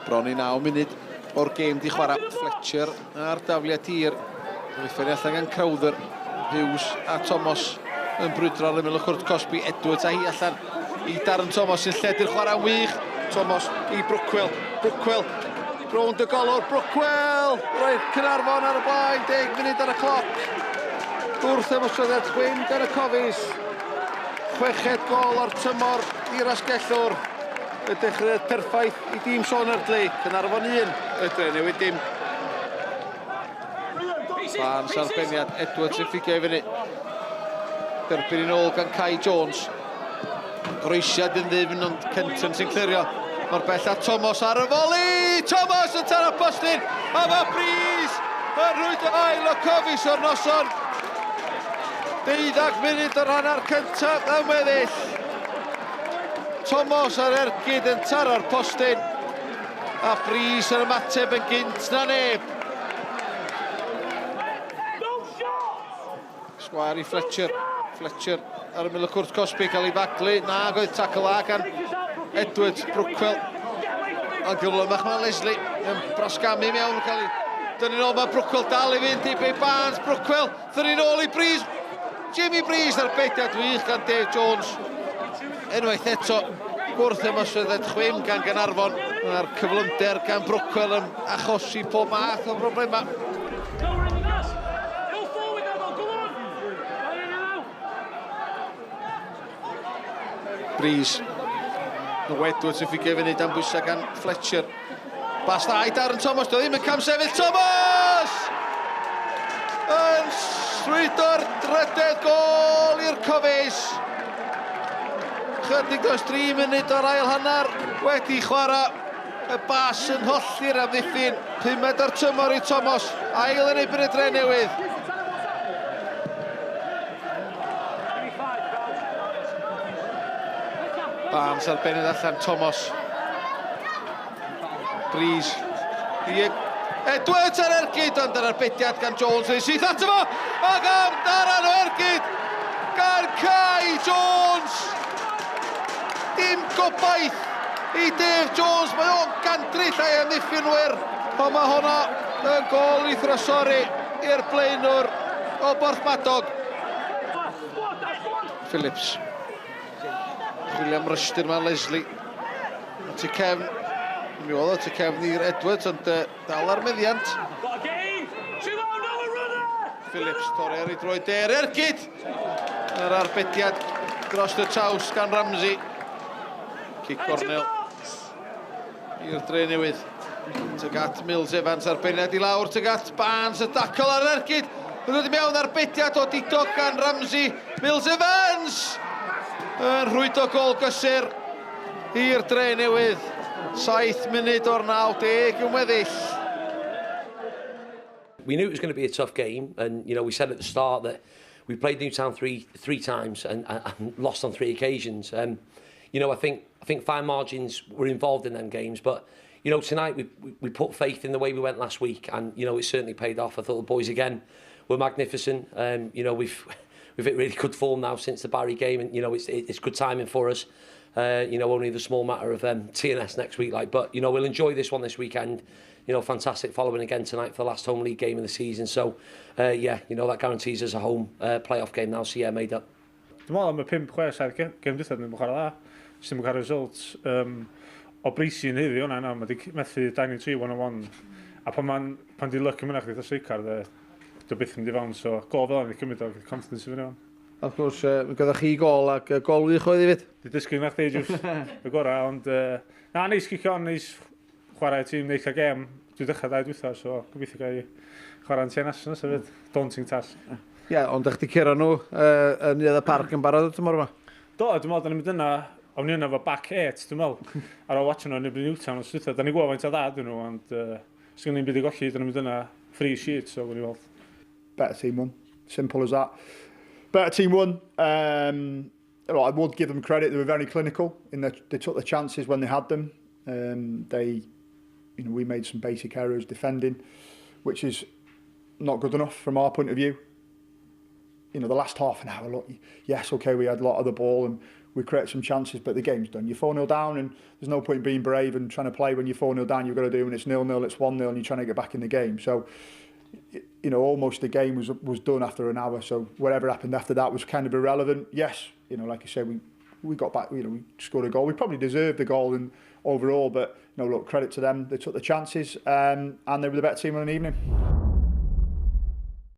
Bron i 9 munud o'r gêm di chwarae. Fletcher a'r dafliad hir. Amddiffyn allan gan Crowther. Hughes a Thomas yn brwydro ar ymyl y cwrt cosbi. Edwards a hi allan i Darren Thomas sy'n lledu'r chwarae'n wych. Thomas i Brookwell. Brookwell rownd y golwr. Brookwell! Roedd Caernarfon ar y blaen, 10 munud ar y cloc. Wrth ymosodiad chwim gan y Cofis. Chweched gol o'r tymor i'r asgellwr. Y dechreuad perffaith i dîm Sean Ardley. Caernarfon 1, y Drenewydd dim. Barnes ar beniad, Edwards yn ffigio i fyny. Derbyn yn ôl gan Kai Jones. Groesiad yn ddyfn, ond Kenton sy'n clirio. Mor bell a Thomas ar y foli! Thomas yn taro postyn! A mae Breeze yn rhwydo ail o Cofis o'r noson. 12 munud o'r hanner cyntaf yn weddill. Thomas ar ergyd yn taro'r postyn. A Breeze yn ymateb yn gynt na neb. Sgwâr i Fletcher. Fletcher ar ymyl y cwrt cosbi, cael ei faglu. Nag oedd tackle a gan Edwards Brookwell. Ond gyflymach mae Leslie yn brasgamu mewn, cael ei dynnu'n ôl. Mae Brookwell dal i fynd i Bay Barnes. Brookwell, thynnu'n ôl i Breeze. Jamie Breeze ar bediad wych gan Dave Jones. Unwaith eto, gwrth ymosodiad chwim gan Gaernarfon. Mae'r cyflymder gan Brookwell yn achosi pob math o broblemau. Breeze. No Edwards yn fficio i fyny dan bwysau gan Fletcher. Bas dda i Darren Thomas, dio ddim yn camsefyll. Thomas! Yn srwydo'r drydedd gol i'r Cofis. Chydig dros 3 munud o'r ail hanner wedi chwarae. Y bas yn hollti'r amddiffyn. Pumed o'r tymor i Thomas. Ail yn erbyn y Dre Newydd. Barnes ar bened allan, Thomas. Breeze. I Edwards ar ergyd, ond ar arbediad gan Jones. Ei syth ato fo! Ac am daran o ergyd gan Kai Jones! Dim gobaith i Dave Jones, mae o'n gandryll a'i amddiffynwyr, ond mae honno yn gol i thrysori i'r blaenwr o Borthmadog. Phillips. Chwilio am rystir mae Leslie. At y cefn. Mi oedd at y cefn i'r Edwards, ond dal ar meddiant. Phillips torri ar ei droed der ergyd. Yr arbediad dros y traws gan Ramsey. Cic cornel i'r dre newydd. Tuag at Mills Evans arbeniad i lawr, tuag at Barnes, y dacl ar yr ergyd. Yn dod i mewn arbediad o didog gan Ramsey. Mills Evans! Yn rhwydo gol gysur i'r dre newydd. 7 munud o'r 90 yn weddill. We knew it was going to be a tough game and you know we said at the start that we played Newtown three three times and, and lost on three occasions. Um, you know, I think I think fine margins were involved in them games, but you know, tonight we, we, we put faith in the way we went last week, and you know, it certainly paid off. I thought the boys again were magnificent. Um, you know, we've we've hit really good form now since the Barry game, and you know, it's it's good timing for us. Uh, you know, only the small matter of um, TNS next week, like, but you know, we'll enjoy this one this weekend. You know, fantastic following again tonight for the last home league game of the season. So, uh, yeah, you know, that guarantees us a home uh, playoff game now. So, yeah, made up. Dwi'n meddwl am y 5, 6, 7 gem dwytha, dwi'n chwarae dda. Jyst ddim yn cael results. Um, o Bracey yn heddi hwnna, na, mae wedi methu 2 3 1 on 1. A pan, man, pan di luck yn mynd chdi, striker, de, dwi byth yn mynd i fewn, so gol fel yna, cymryd o, confidence i fyny o'n. Wrth gwrs, uh, mi gyda chi gol ac uh, gol wych oedd i fyd. Di dysgu na chdi, jyst y gorau, ond uh, na, neis gicio on, neis chwarae tîm, neis cael gem. Dwi dechrau dau dwytha, so gobeithio gael i chwarae'n TNS yn hefyd. Daunting task. Ie, yeah, ond ydych chi curo nhw uh, yn Neuadd y Parc yn barod y tymor yma? Do, dwi'n meddwl, da ni'n mynd yna, awn ni yna efo back eight, dwi'n meddwl, ar ôl watch nhw yn erbyn Newtown, os dwytha, da ni'n gwybod faint o dda dyn nhw, ond uh, sgyn ni'n byd i golli, da ni'n mynd yna free sheet, so gwni weld. Better team won, simple as that. Better team won. Um, I would give them credit, they were very clinical in that they took the chances when they had them. Um, they, you know, we made some basic errors defending, which is not good enough from our point of view. You know, the last half an hour, look, yes, okay, we had a lot of the ball and We created some chances, but the game's done. You're 4-0 down, and there's no point being brave and trying to play when you're 4-0 down. You've got to do when it's 0-0, it's 1-0, and you're trying to get back in the game. So, you know, almost the game was done after an hour. So whatever happened after that was kind of irrelevant. Yes, you know, like I said, we got back, you know, we scored a goal. We probably deserved the goal and overall, but, you know, look, credit to them. They took the chances, and they were the better team on an evening.